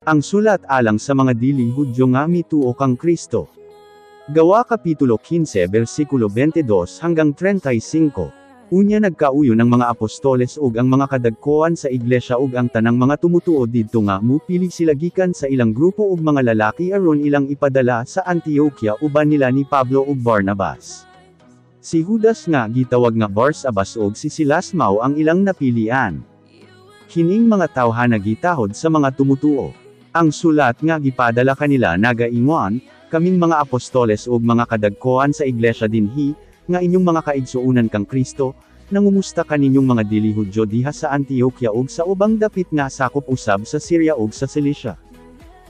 Ang sulat alang sa mga dili Hudyo nga mituo kang Kristo. Gawa Kapitulo 15 versikulo 22 hanggang 35. Unya nagkauyon ang mga apostoles ug ang mga kadagkoan sa iglesia ug ang tanang mga tumutuo didto nga mupili sila gikan sa ilang grupo og mga lalaki aron ilang ipadala sa Antioquia uban nila ni Pablo ug Barnabas. Si Judas nga gitawag nga Barsabas ug si Silas mao ang ilang napilian. Kining mga tawhana gitahod sa mga tumutuo. Ang sulat nga gipadala kanila nagaingon, "Kaming mga apostoles ug mga kadagkoan sa iglesia dinhi, nga inyong mga kaigsuonan kang Kristo, nangumusta kaninyong mga dili Hudyo diha sa Antioquia ug sa ubang dapit nga sakop usab sa Syria ug sa Cilicia.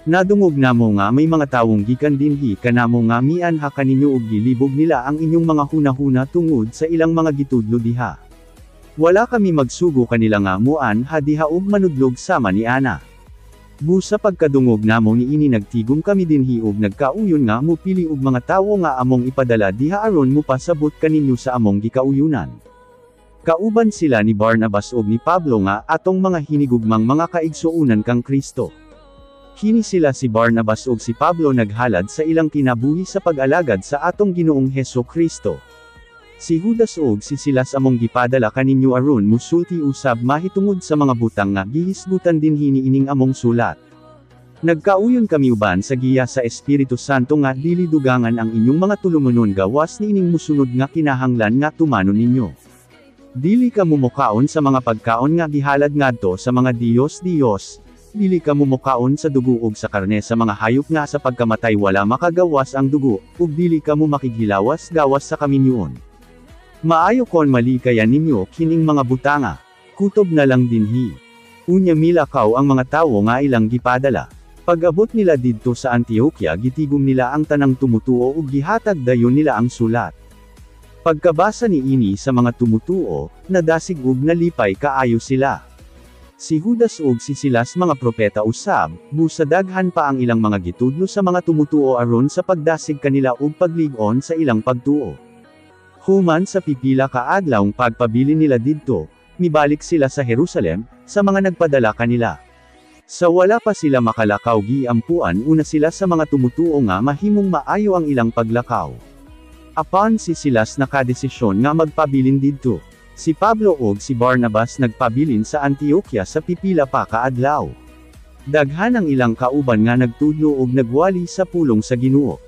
Nadungog namo nga may mga tawong gikan dinhi kanamo nga mianha kaninyo ug gilibog nila ang inyong mga hunahuna tungod sa ilang mga gitudlo diha. Wala kami magsugo kanila nga muanha diha ug manudlog sama niana. Busa pagkadungog namo niini, nagtigom kami dinhi ug nagkauyon nga mupili og mga tawo nga among ipadala diha aron mupasabot kaninyo sa among gikauyunan. Kauban sila ni Barnabas ug ni Pablo nga atong mga hinigugmang mga kaigsuonan kang Kristo. Kini sila si Barnabas ug si Pablo naghalad sa ilang kinabuhi sa pag-alagad sa atong Ginoong Heso Kristo. Si Judas ug si Silas among gipadala kaninyo aron musulti usab mahitungod sa mga butang nga gihisgutan dinhi niining among sulat. Nagkauyon kami uban sa giya sa Espiritu Santo nga dili dugangan ang inyong mga tulumanon gawas niining musunod nga kinahanglan nga tumanon ninyo. Dili ka mumokaon sa mga pagkaon nga gihalad ngadto sa mga diyos-diyos, dili ka mumokaon sa dugo ug sa karne sa mga hayop nga sa pagkamatay wala makagawas ang dugo, ug dili ka mumakighilawas gawas sa kaminyoon. Maayo kon malikayan ninyo kining mga butanga. Kutob na lang dinhi." Unya milakaw ang mga tawo nga ilang gipadala. Pag-abot nila didto sa Antioquia, gitigom nila ang tanang tumutuo ug gihatag dayon nila ang sulat. Pagkabasa niini sa mga tumutuo, nadasig ug nalipay kaayo sila. Si Judas ug si Silas mga propeta usab, busa daghan pa ang ilang mga gitudlo sa mga tumutuo aron sa pagdasig kanila ug paglig-on sa ilang pagtuo. Human sa pipila ka adlawng pagpabilin nila didto, mibalik sila sa Jerusalem, sa mga nagpadala kanila. Sa wala pa sila makalakaw, giampuan una sila sa mga tumutuo nga mahimong maayo ang ilang paglakaw. Apan si Silas nakadesisyon nga magpabilin didto. Si Pablo ug si Barnabas nagpabilin sa Antioquia sa pipila pa ka adlaw. Daghan ang ilang kauban nga nagtudlo ug nagwali sa pulong sa Ginoo.